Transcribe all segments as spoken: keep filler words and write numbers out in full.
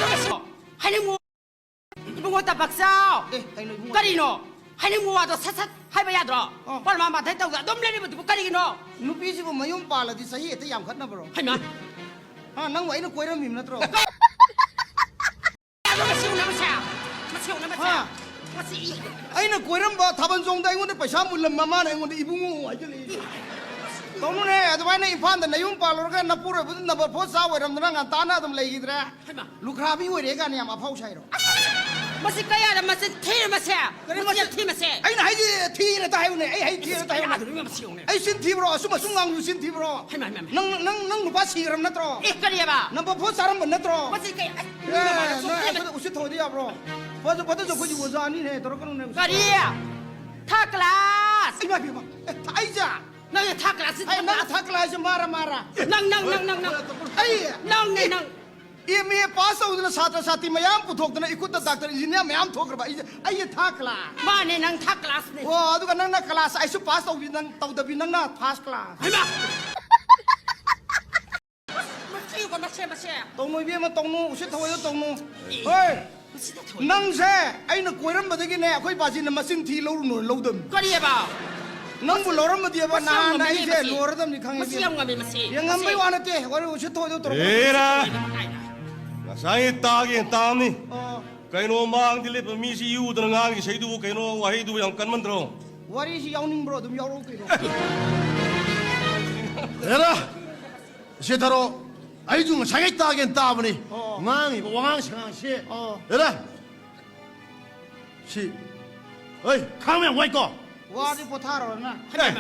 ꯍꯥꯏꯅꯤꯡꯉꯨ꯫ ꯏꯕꯨꯡꯉꯣ ꯇꯝꯄꯥꯛꯆꯥꯎ꯫ ꯑꯦ, ꯀꯩꯅꯣ ꯏꯕꯨꯡꯉꯣ? ꯀꯔꯤꯅꯣ? ꯍꯥꯏꯅꯤꯡꯕ ꯋꯥꯗꯣ ꯁꯠ ꯁꯠ ꯍꯥꯏꯕ ꯌꯥꯗ꯭ꯔꯣ? ꯑꯥ꯫ ꯄꯔꯃꯥ ꯃꯥꯊꯩ ꯇꯧꯗ ꯑꯗꯨꯝ ꯂꯩꯔꯤꯕꯗꯨꯕꯨ ꯀꯔꯤꯒꯤꯅꯣ? ꯅꯨꯄꯤꯁꯤꯕꯨ ꯃꯌꯨꯝ ꯄꯥꯜꯂꯗꯤ ꯆꯍꯤ ꯍꯦꯛꯇ ꯌꯥꯝꯈꯠꯅꯕ꯭ꯔꯣ? ꯍꯩꯃꯥ! ꯍꯥ, ꯅꯪꯕꯨ ꯑꯩꯅ ꯀꯣꯏꯔꯝꯃꯤꯕ ꯅꯠꯇ꯭ꯔꯣ? ꯃꯁꯤ ꯎꯅꯕꯁꯦ, ꯃꯁꯤ ꯎꯅꯕꯁꯦ, ꯍꯥ? ꯃꯁꯤ ꯏ- ꯑꯩꯅ ꯀꯣꯏꯔꯝꯕ ꯊꯥꯕꯜ ꯆꯣꯡꯗ ꯑꯩꯉꯣꯟꯗ ꯄꯩꯁꯥ ꯃꯨꯜꯂꯝꯕ ꯃꯥꯅ ꯑꯩꯉꯣꯟꯗ ꯏꯕꯨꯡꯉꯣ ꯍꯥꯏꯖꯜꯂꯛꯏ꯫ ꯇꯧꯅꯨꯅꯦ, ꯑꯗꯨꯃꯥꯏꯅ ꯏꯝꯐꯥꯜꯗ ꯅꯌꯨꯝ ꯄꯥꯜꯂꯨꯔꯒ ꯅꯄꯨꯔꯣꯏꯕꯗꯨ ꯅꯝꯕꯔ ꯐꯣꯔ ꯆꯥ ꯑꯣꯏꯔꯝꯗꯅ ꯉꯟꯇꯥꯅ ꯑꯗꯨꯝ ꯂꯩꯈꯤꯗ꯭ꯔꯦ꯫ ꯍꯩꯃꯥ! ꯂꯨꯈ꯭ꯔꯥꯕꯤ ꯑꯣꯏꯔꯦ ꯀꯥꯏꯅ ꯌꯥꯝ ꯑꯐꯥꯎ ꯁꯥꯏꯔꯣ? ꯃꯁꯤ ꯀꯌꯥꯗ ꯃꯆꯤꯟ ꯊꯤꯔ ꯃꯁꯦ? ꯀꯔꯤ ꯃꯆꯤꯟ ꯃꯆꯤꯟ? ꯊꯤ ꯃꯁꯦ? ꯑꯩꯅ ꯍꯥꯏꯁꯦ ꯊꯤꯅ ꯇꯥꯏꯌꯨꯅꯦ, ꯑꯩ ꯍꯥꯏ ꯊꯤꯅ ꯇꯥꯏꯌꯨꯅꯦ꯫ ꯌꯥꯗꯣꯔꯤꯕ ꯃꯁꯤ ꯌꯦꯡꯉꯨꯅꯦ꯫ ꯑꯩ ꯆꯤꯟ ꯊꯤꯕ꯭ꯔꯣ? ꯑꯁꯨꯝ ꯑꯁꯨꯝ ꯉꯥꯡꯕ ꯆꯤꯟ ꯊꯤꯕ꯭ꯔꯣ? ꯍꯩꯃꯥ, ꯍꯩꯃꯥ, ꯍꯩꯃꯥ꯫ ꯅꯪ, ꯅꯪ, ꯅꯪ ꯅꯨꯄꯥ ꯁꯤꯈ꯭ꯔꯕ ꯅꯠꯇ꯭ꯔꯣ? ꯑꯦ, ꯀꯔꯤꯑꯕ? ꯅꯝꯕꯔ ꯐꯣꯔ ꯆꯥꯔꯝꯕ ꯅꯠꯇ꯭ꯔꯣ? ꯃꯁꯤ ꯀꯩ, ꯑꯩ, ꯑꯦ, ꯃꯤꯅ ꯃꯥꯅ ꯅꯪ ꯆꯨꯞꯄꯦ꯫ ꯑꯩꯈꯣꯏꯗ ꯎꯁꯤꯠ ꯊꯑꯣꯏꯗꯤ ꯌꯥꯕ꯭ꯔꯣ? ꯐꯖ-, ꯐꯖ-, ꯑꯩꯈꯣꯏꯗꯤ ꯑꯣꯖꯥꯅꯤꯅꯦ, ꯇꯧꯔꯛꯀꯅꯨꯅꯦ ꯎꯁꯤꯠ ꯀꯔꯤ? ꯊꯥꯔꯠ ꯀ꯭ꯂꯥꯁ! ꯏꯃꯥ ꯏꯕꯦꯝꯃ, ꯑꯦ, ꯊ-, ꯑꯩꯁꯦ? ꯅꯪꯅ ꯊꯥꯔꯠ ꯀ꯭ꯂꯥꯁꯁꯤ ꯑꯩ ꯅꯪ ꯊꯥꯔꯠ ꯀ꯭ꯂꯥꯁꯁꯦ ꯃꯥꯔ ꯃꯥꯔ? ꯅꯪ, ꯅꯪ, ꯅꯪ, ꯅꯪ, ꯅꯪ꯫ ꯑꯩ? ꯅꯪꯅꯦ, ꯅꯪ꯫ ꯑꯦꯝ ꯑꯦ ꯄꯥꯁ ꯇꯧꯗꯅ ꯁꯥꯇ꯭ꯔ ꯁꯥꯇ꯭ꯔꯤ ꯃꯌꯥꯝ ꯄꯨꯊꯣꯛꯇꯅ ꯏꯈꯨꯠꯇ ꯗꯥꯛꯇꯔ ꯏꯟꯖꯤꯅꯤꯌꯥꯔ ꯃꯌꯥꯝ ꯊꯣꯛꯈ꯭ꯔꯕ ꯑꯩꯁꯦ, ꯑꯩꯁꯦ ꯊꯥꯔꯠ ꯀ꯭ꯂꯥꯁ꯫ ꯃꯥꯅꯦ, ꯅꯪ ꯊꯥꯔꯠ ꯀ꯭ꯂꯥꯁꯅꯦ꯫ ꯑꯣ, ꯑꯗꯨꯒ ꯅꯪꯅ ꯀ꯭ꯂꯥꯁ ꯑꯩꯁꯨ ꯄꯥꯁ ꯇꯧꯕꯤ ꯅꯪ ꯇꯧꯗꯕꯤ ꯅꯪꯅ ꯐꯥꯔꯁ ꯀ꯭ꯂꯥꯁ꯫ ꯍꯩꯃꯥ! ꯃꯁꯤ ꯌꯦꯡꯉꯨꯀꯣ, ꯃꯁꯦ, ꯃꯁꯦ꯫ ꯇꯧꯅꯨ ꯏꯕꯦꯝꯃ, ꯇꯧꯅꯨ, ꯎꯁꯤꯠ ꯊꯑꯣꯏꯗ ꯇꯧꯅꯨ꯫ ꯑꯦ, ꯍꯣꯏ꯫ ꯃꯁꯤꯗ ꯊꯑꯣꯏ꯫ ꯅꯪꯁꯦ ꯑꯩꯅ ꯀꯣꯏꯔꯝꯕꯗꯒꯤꯅꯦ ꯑꯩꯈꯣꯏ ꯕꯥꯖꯤꯅ ꯃꯆꯤꯟ ꯊꯤ ꯂꯧꯔꯨꯅꯨ ꯂꯧꯗꯕꯅꯤ꯫ ꯀꯔꯤꯑꯕ? ꯅꯪꯕꯨ ꯂꯧꯔꯝꯃꯗꯤꯕ ꯃꯁꯤ ꯌꯥꯝ ꯅꯍꯥꯟꯅ ꯉꯝꯃꯦ, ꯑꯩꯁꯦ ꯃꯁꯤ꯫ ꯂꯣꯏꯔꯗꯝꯅꯤ ꯈꯪꯉꯦ ꯃꯁꯤ ꯌꯥꯝ ꯏꯕꯦꯝꯃ꯫ ꯉꯝꯃꯦ, ꯃꯁꯤ꯫ ꯌꯥꯝ ꯉꯝꯕꯩ ꯃꯁꯤ꯫ ꯋꯥ ꯅꯠꯇꯦ, ꯋꯥꯔꯤ ꯎꯁꯤꯠ ꯊꯑꯣꯏꯗ ꯇꯧꯔꯛꯀꯅꯨ꯫ ꯑꯦꯔꯥ! ꯀꯥꯏꯅ꯫ ꯉꯁꯥꯏ ꯇꯥꯒꯦ ꯇꯥꯝꯅꯤ꯫ ꯑꯣ꯫ ꯀꯩꯅꯣ ꯃꯥꯡꯗ ꯂꯦꯞꯄ ꯃꯤꯁꯤ ꯏꯎꯗꯅ ꯉꯥꯡꯉꯤ ꯏꯁꯩꯗꯨꯕꯨ ꯀꯩꯅꯣ ꯋꯥꯍꯩꯗꯨꯕꯨ ꯌꯥꯝ ꯀꯟꯃꯟꯗ꯭ꯔꯣ? ꯋꯥꯔꯤꯁꯤ ꯌꯥꯎꯅꯤꯡꯕ꯭ꯔꯣ? ꯑꯗꯨꯝ ꯌꯥꯎꯔꯛꯎ ꯀꯩꯅꯣ꯫ ꯍꯦꯔꯥ! ꯁꯦ ꯊꯥꯔꯣ, ꯑꯩꯁꯨ ꯉꯁꯥꯏꯉꯩ ꯇꯥꯒꯦꯅ ꯇꯥꯕꯅꯤ꯫ ꯑꯣ꯫ ꯉꯥꯡꯉꯤꯕ ꯋꯥꯉꯥꯡ ꯁꯉꯥꯡꯁꯦ꯫ ꯑꯣ꯫ ꯍꯦꯔꯥ! ꯁꯤ, ꯍꯣꯏ, ꯈꯥꯡꯕ ꯌꯥꯝ ꯋꯥꯏꯀꯣ꯫ ꯋꯥꯗꯤ ꯄꯣꯊꯥꯔꯣꯅ꯫ ꯑꯦ,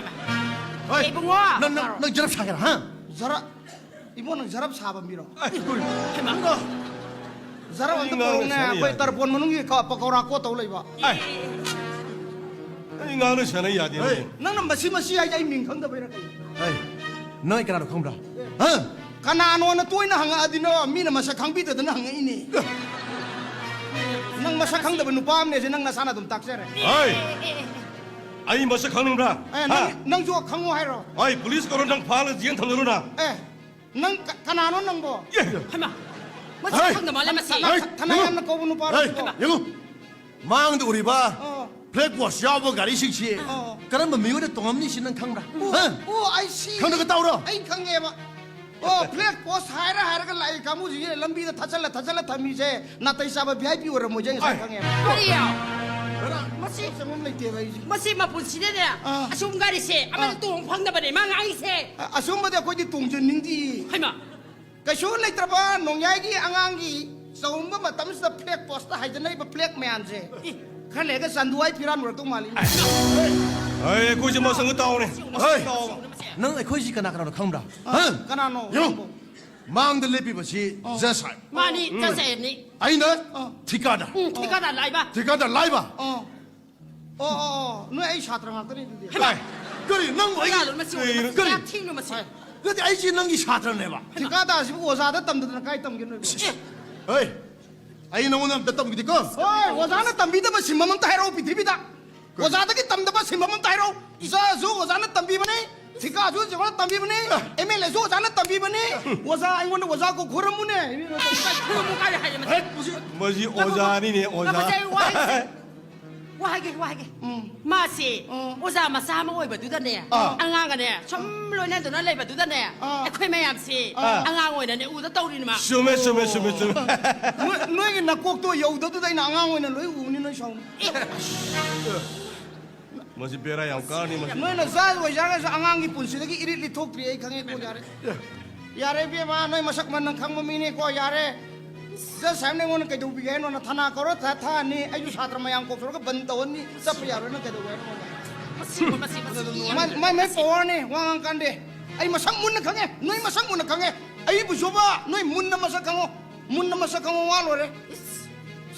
ꯍꯣꯏ, ꯏꯕꯨꯡꯉꯣ! ꯅꯪ, ꯅꯪ, ꯅꯪ ꯖꯔꯞ ꯁꯥꯒꯦꯔꯥ, ꯍꯥ? ꯖꯔꯞ? ꯏꯕꯣ, ꯅꯪ ꯖꯔꯞ ꯁꯥꯕ ꯃꯤꯔꯣ? ꯑꯦ, ꯅꯪꯗꯣ ꯖꯔꯞ ꯑꯝꯇ ꯑꯩ ꯉꯥꯡꯅ ꯄꯣꯔꯛꯎꯅꯦ, ꯁꯥꯟꯅ ꯑꯩꯈꯣꯏ ꯌꯥꯗꯦ꯫ ꯇꯔꯄꯣꯟ ꯃꯅꯨꯡꯒꯤ ꯀ-, ꯄꯀꯧꯔꯥ ꯀꯣꯠ ꯇꯧ ꯂꯩꯕ꯫ ꯑꯩ, ꯑꯩ ꯉꯥꯡꯅ ꯁꯥꯟꯅ ꯌꯥꯗꯦ, ꯍꯣꯏ꯫ ꯅꯪꯅ ꯃꯁꯤ ꯃꯁꯤ ꯍꯥꯏꯁꯦ ꯑꯩ ꯃꯤꯡ ꯈꯪꯗꯕꯩꯔꯥ ꯀꯩꯅꯣ? ꯍꯣꯏ, ꯅꯪ ꯑꯩ ꯀꯅꯥꯅꯣ ꯈꯪꯕ꯭ꯔꯥ? ꯍꯥ? ꯀꯅꯥꯅꯣꯅ ꯇꯣꯏꯅ ꯍꯪꯉꯛꯑꯗꯤꯅꯣ, ꯃꯤꯅ ꯃꯁꯛ ꯈꯪꯕꯤꯗꯗꯅ ꯍꯪꯉꯛꯏꯅꯦ꯫ ꯅꯪ ꯃꯁꯛ ꯈꯪꯗꯕ ꯅꯨꯄꯥ ꯑꯃꯅꯦꯁꯦ ꯅꯪ ꯅꯁꯥꯅ ꯑꯗꯨꯝ ꯇꯥꯛꯆꯔꯦ꯫ ꯍꯣꯏ꯫ ꯑꯩ ꯃꯁꯛ ꯈꯪꯅꯤꯡꯕ꯭ꯔꯥ? ꯑꯦ, ꯅꯪ, ꯍꯥ? ꯅꯪꯁꯨ ꯈꯪꯉꯣ ꯍꯥꯏꯔꯣ? ꯍꯣꯏ, ꯄꯨꯂꯤꯁ ꯀꯧꯔꯣ, ꯅꯪ ꯐꯥꯔꯒ ꯖꯦꯜ ꯊꯝꯖꯔꯨ ꯅꯪ꯫ ꯑꯦ, ꯅꯪ ꯀ-, ꯀꯅꯥꯅꯣ ꯅꯪꯕꯣ? ꯑꯦ꯫ ꯍꯩꯃꯥ! ꯃꯁꯤ ꯍꯩ! ꯈꯪꯗ ꯃꯥꯜꯂꯦ ꯃꯁꯤ꯫ ꯍꯩ! ꯊꯅꯥ ꯌꯦꯡꯉꯨ! ꯌꯥꯝꯅ ꯀꯧꯕ ꯅꯨꯄꯥ ꯍꯩ! ꯅꯠꯇ꯭ꯔꯣ? ꯌꯦꯡꯉꯨ! ꯃꯥꯡꯗ ꯎꯔꯤꯕ ꯑꯣ꯫ Flag post ꯌꯥꯎꯕ ꯒꯥꯔꯤꯁꯤꯡꯁꯤ ꯑꯣ꯫ ꯀꯔꯝꯕ ꯃꯤꯑꯣꯏꯅ ꯇꯣꯡꯉꯝꯅꯤ ꯁꯤ ꯅꯪ ꯈꯪꯕ꯭ꯔꯥ? ꯑꯣ, ꯍꯥ? ꯑꯣ, I see. ꯈꯪꯗ꯭ꯔꯒ ꯇꯧꯔꯣ꯫ ꯑꯩ ꯈꯪꯉꯦꯕ꯫ ꯑꯣ, flag post ꯍꯥꯏꯔ ꯍꯥꯏꯔꯒ ꯂꯥꯛꯏ ꯀꯥꯡꯕꯨꯁꯤꯡꯁꯦ ꯂꯝꯕꯤꯗ ꯊꯥꯆꯜꯂ ꯊꯥꯆꯜꯂ ꯊꯝꯃꯤꯁꯦ ꯅꯥꯇꯩ ꯆꯥꯕ V I P ꯑꯣꯏꯔꯝꯃꯣꯏꯁꯦ ꯉꯁꯥꯏ ꯑꯩ꯫ ꯈꯪꯉꯦꯕ꯫ ꯀꯔꯤ? ꯃꯁꯤ ꯆꯪꯐꯝ ꯂꯩꯇꯦꯕ ꯑꯩꯁꯦ꯫ ꯃꯁꯤ ꯃꯄꯨꯟꯁꯤꯗꯅꯦ ꯑꯥ꯫ ꯑꯁꯨꯝ ꯒꯥꯔꯤꯁꯦ ꯑꯃꯗ ꯑꯥ꯫ ꯇꯣꯡ ꯐꯪꯗꯕꯅꯦ ꯃꯥ ꯉꯥꯡꯉꯤꯁꯦ꯫ ꯑ-, ꯑꯁꯨꯝꯕꯗꯤ ꯑꯩꯈꯣꯏꯗꯤ ꯇꯣꯡꯖꯅꯤꯡꯗꯤ꯫ ꯍꯩꯃꯥ꯫ ꯀꯩꯁꯨ ꯂꯩꯇ꯭ꯔꯕ ꯅꯣꯡꯌꯥꯏꯒꯤ ꯑꯉꯥꯡꯒꯤ ꯆꯥꯎꯝꯕ ꯃꯇꯝꯁꯤꯗ flag post ꯍꯥꯏꯖꯅꯔꯤꯕ flag ꯃꯌꯥꯝꯁꯦ ꯈꯔ ꯂꯩꯔꯒ ꯆꯟꯗꯨꯋꯥꯏ ꯐꯤꯔꯥꯟ ꯑꯣꯏꯔꯛꯇꯧ ꯃꯥꯜꯂꯤ꯫ ꯑꯩ, ꯑꯩꯈꯣꯏꯁꯦ ꯃꯁꯪꯒ ꯇꯥꯎꯅꯦ꯫ ꯃꯁꯪ ꯍꯩ! ꯇꯥꯎꯕ꯫ ꯅꯪ ꯑꯩꯈꯣꯏꯁꯤ ꯀꯅꯥ ꯀꯅꯥꯅꯣ ꯈꯪꯕ꯭ꯔꯥ? ꯑ, ꯍꯥ? ꯀꯅꯥꯅꯣ ꯌꯦꯡꯉꯨ꯫ ꯅꯪꯕꯨ? ꯃꯥꯡꯗ ꯂꯦꯞꯄꯤꯕꯁꯤ ꯑ꯫ ꯖꯁ ꯁꯥꯍꯦꯕ꯫ ꯃꯥꯅꯤ, ꯎꯝ꯫ ꯖꯁ ꯁꯥꯍꯦꯕꯅꯤ꯫ ꯑꯩꯅ ꯑ꯫ ꯊꯤꯀꯥꯗꯥꯔ꯫ ꯎꯝ, ꯊꯤꯀꯥꯗꯥꯔ ꯂꯥꯏꯕ꯫ ꯊꯤꯀꯥꯗꯥꯔ ꯂꯥꯏꯕ꯫ ꯑ꯫ ꯑꯣ, ꯑꯣ, ꯑꯣ, ꯅꯣꯏ ꯑꯩ ꯁꯥꯇ꯭ꯔ ꯉꯥꯛꯇꯅꯤ ꯑꯗꯨꯗꯤ꯫ ꯍꯩꯃꯥ! ꯀꯔꯤ? ꯅꯪꯕꯨ ꯑꯩ ꯀꯅꯥꯅꯣ ꯃꯁꯤ? ꯀꯔꯤꯅꯣ? ꯃꯁꯤ ꯀꯔꯤ? ꯌꯥꯝ ꯊꯤꯅꯣ ꯃꯁꯤ꯫ ꯅꯠꯇꯦ, ꯑꯩꯁꯤ ꯅꯪꯒꯤ ꯁꯥꯇ꯭ꯔꯅꯦꯕ꯫ ꯊꯤꯀꯥꯗꯥꯔꯁꯤꯕꯨ ꯑꯣꯖꯥꯗ ꯇꯝꯗꯗꯅ ꯀꯥꯏ ꯇꯝꯒꯦ ꯅꯣꯏꯕꯨ? ꯑꯦ! ꯍꯣꯏ, ꯑꯩ ꯅꯉꯣꯟꯗ ꯑꯝꯇ ꯇꯝꯈꯤꯗꯤꯀꯣ꯫ ꯍꯣꯏ, ꯑꯣꯖꯥꯅ ꯇꯝꯕꯤꯗꯕ ꯁꯤꯟꯐꯝ ꯑꯝꯇ ꯍꯥꯏꯔꯛꯑꯣ ꯄ꯭ꯔꯤꯊꯤꯕꯤꯗ꯫ ꯑꯣꯖꯥꯗꯒꯤ ꯇꯝꯗꯕ ꯁꯤꯟꯐꯝ ꯑꯝꯇ ꯍꯥꯏꯔꯛꯑꯣ꯫ ꯏꯆꯥꯁꯨ ꯑꯣꯖꯥꯅ ꯇꯝꯕꯤꯕꯅꯤ, ꯊꯤꯀꯥꯁꯨ ꯑꯣꯖꯥꯅ ꯇꯝꯕꯤꯕꯅꯤ, ꯑꯦ꯫ M L Aꯁꯨ ꯑꯣꯖꯥꯅ ꯇꯝꯕꯤꯕꯅꯤ꯫ ꯑꯣꯖꯥ, ꯑꯩꯉꯣꯟꯗ ꯑꯣꯖꯥ ꯀꯧ ꯈꯨꯔꯝꯃꯨꯅꯦ꯫ ꯈꯨꯔꯨꯝꯃꯨ ꯀꯥꯏ ꯍꯥꯏꯌꯦ ꯃꯁꯤ? ꯍꯦꯛ ꯃꯁꯤ ꯃꯁꯤ ꯑꯣꯖꯥꯅꯤꯅꯦ, ꯑꯣꯖꯥ꯫ ꯉꯥꯏꯈꯣ, ꯉꯥꯏꯈꯣ, ꯋꯥ ꯍꯥꯏꯒꯦ꯫ ꯋꯥ ꯍꯥꯏꯒꯦ, ꯋꯥ ꯍꯥꯏꯒꯦ꯫ ꯎꯝ꯫ ꯃꯥꯁꯦ ꯎꯝ꯫ ꯑꯣꯖꯥ ꯃꯆꯥ ꯑꯃ ꯑꯣꯏꯕꯗꯨꯗꯅꯦ, ꯑꯥ꯫ ꯑꯉꯥꯡꯒꯅꯦ ꯁꯨꯝ ꯂꯣꯏꯅꯗꯨꯅ ꯂꯩꯕꯗꯨꯗꯅꯦ, ꯑꯥ꯫ ꯑꯩꯈꯣꯏ ꯃꯌꯥꯝꯁꯦ ꯑꯥ꯫ ꯑꯉꯥꯡ ꯑꯣꯏꯅꯅꯦ ꯎꯗ ꯇꯧꯔꯤꯅꯤ ꯃꯥ꯫ ꯆꯨꯝꯃꯦ, ꯆꯨꯝꯃꯦ, ꯆꯨꯝꯃꯦ, ꯆꯨꯝꯃꯦ꯫ ꯅꯣꯏ-, ꯅꯣꯏꯒꯤ ꯅꯀꯣꯛꯇꯣ ꯌꯧꯗꯕꯗꯨꯗ ꯑꯩꯅ ꯑꯉꯥꯡ ꯑꯣꯏꯅ ꯂꯣꯏ ꯎꯕꯅꯤ ꯅꯣꯏ ꯁꯥꯎꯅꯨ꯫ ꯑꯦ꯫ ꯃꯁꯤ ꯕꯦꯔꯥ ꯌꯥꯝ ꯀꯥꯔꯅꯤ ꯃꯁꯤ꯫ ꯅꯣꯏꯅ ꯖꯥꯏ ꯑꯣꯏꯖꯔꯒꯁꯨ ꯑꯉꯥꯡꯒꯤ ꯄꯨꯟꯁꯤꯗꯒꯤ ꯏꯔꯤꯠ ꯂꯤꯊꯣꯛꯇ꯭ꯔꯤ ꯑꯩ ꯈꯪꯉꯦꯀꯣ, ꯌꯥꯔꯦ꯫ ꯌꯥꯔꯦ ꯏꯕꯦꯝꯃ, ꯅꯣꯏ ꯃꯁꯛ ꯃꯟꯅ ꯈꯪꯕ ꯃꯤꯅꯦꯀꯣ, ꯌꯥꯔꯦ꯫ ꯖꯁ ꯁꯥꯍꯦꯕꯅ ꯑꯩꯉꯣꯟꯗ ꯀꯩꯗꯧꯕꯤꯒꯦ ꯍꯥꯏꯅꯣ? ꯅꯊꯥꯅꯥ ꯀꯧꯔ ꯊꯥ-, ꯊꯥꯅꯤ, ꯑꯩꯁꯨ ꯁꯥꯇ꯭ꯔ ꯃꯌꯥꯝ ꯀꯧꯊꯣꯔꯒ ꯕꯟ ꯇꯧꯍꯟꯅꯤ, ꯆꯠꯄ ꯌꯥꯔꯣꯏ, ꯅꯪ ꯀꯩꯗꯧꯒꯦ ꯍꯥꯏꯅꯣ? ꯃꯁꯤ, ꯃꯁꯤ, ꯃꯁꯤ, ꯃꯥꯏ, ꯃꯥꯏ, ꯃꯥꯏ ꯄꯋꯥꯔꯅꯦ, ꯋꯥ ꯉꯥꯡ ꯀꯥꯟꯗꯦ꯫ ꯑꯩ ꯃꯁꯛ ꯃꯨꯟꯅ ꯈꯪꯉꯦ, ꯅꯣꯏ ꯃꯁꯛ ꯃꯨꯟꯅ ꯈꯪꯉꯦ꯫ ꯑꯩꯕꯨꯁꯨꯕ ꯅꯣꯏ ꯃꯨꯟꯅ ꯃꯁꯛ ꯈꯪꯉꯣ, ꯃꯨꯟꯅ ꯃꯁꯛ ꯈꯪꯉꯣ, ꯋꯥ ꯂꯣꯏꯔꯦ꯫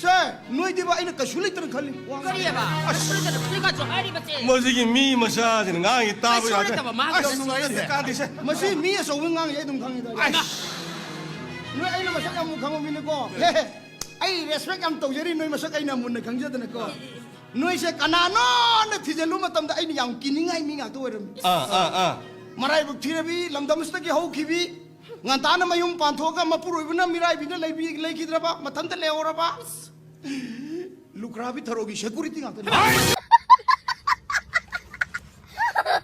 ꯁꯦ, ꯅꯣꯏꯗꯤꯕ ꯑꯩꯅ ꯀꯩꯁꯨ ꯂꯩꯇꯅ ꯈꯜꯂꯤ꯫ ꯋꯥ ꯉꯥꯡ- ꯀꯔꯤꯑꯕ? ꯑꯁ! ꯀꯔꯤꯒꯁꯨ ꯍꯥꯏꯔꯤꯕꯁꯦ? ꯃꯁꯤꯒꯤ ꯃꯤ ꯃꯆꯥꯁꯤꯅ ꯉꯥꯡꯉꯤ ꯇꯥꯕ ꯀꯩꯁꯨ ꯌꯥꯗꯦ꯫ ꯂꯩꯇꯕ ꯃꯥꯒꯤ ꯑꯁ, ꯃꯁꯤ ꯅꯨꯡꯉꯥꯏꯇꯦ꯫ ꯀꯥꯟꯗꯦꯁꯦ꯫ ꯃꯁꯤ ꯃꯤ ꯑꯆꯧꯕ ꯉꯥꯡꯉꯤ ꯑꯩ ꯑꯗꯨꯝ ꯈꯪꯉꯤꯗ꯫ ꯑꯁ! ꯅꯣꯏ ꯑꯩꯅ ꯃꯁꯛ ꯌꯥꯝ ꯈꯪꯕ ꯃꯤꯅꯤꯀꯣ꯫ ꯍꯦ, ꯍꯦ꯫ ꯑꯩ respect ꯌꯥꯝ ꯇꯧꯖꯔꯤ ꯅꯣꯏ ꯃꯁꯛ ꯑꯩꯅ ꯃꯨꯟꯅ ꯈꯪꯖꯗꯅꯀꯣ꯫ ꯅꯣꯏꯁꯦ ꯀꯅꯥꯅꯣꯅ ꯊꯤꯖꯤꯜꯂꯨ ꯃꯇꯝꯗ ꯑꯩꯅ ꯌꯥꯝ ꯀꯤꯅꯤꯡꯉꯥꯏ ꯃꯤ ꯉꯥꯛꯇ ꯑꯣꯏꯔꯝꯃꯤ꯫ ꯑꯥ, ꯑꯥ, ꯑꯥ꯫ ꯃꯔꯥꯏꯕꯛ ꯊꯤꯔꯕꯤ, ꯂꯝꯗꯝꯁꯤꯗꯒꯤ ꯍꯧꯈꯤꯕꯤ, ꯉꯟꯇꯥꯅ ꯃꯌꯨꯝ ꯄꯥꯟꯊꯣꯛꯑꯒ ꯃꯄꯨꯔꯣꯏꯕꯅ ꯃꯤꯔꯥꯏꯕꯤꯅ ꯂꯩꯕꯤ- ꯂꯩꯈꯤꯗ꯭ꯔꯕ, ꯃꯊꯟꯇ ꯂꯩꯍꯧꯔꯕ꯫ ꯂꯨꯈ꯭ꯔꯥꯕꯤ ꯊꯔꯣꯒꯤ ꯁꯦꯀꯨꯔꯤꯇꯤ ꯉꯥꯛꯇꯅꯤ꯫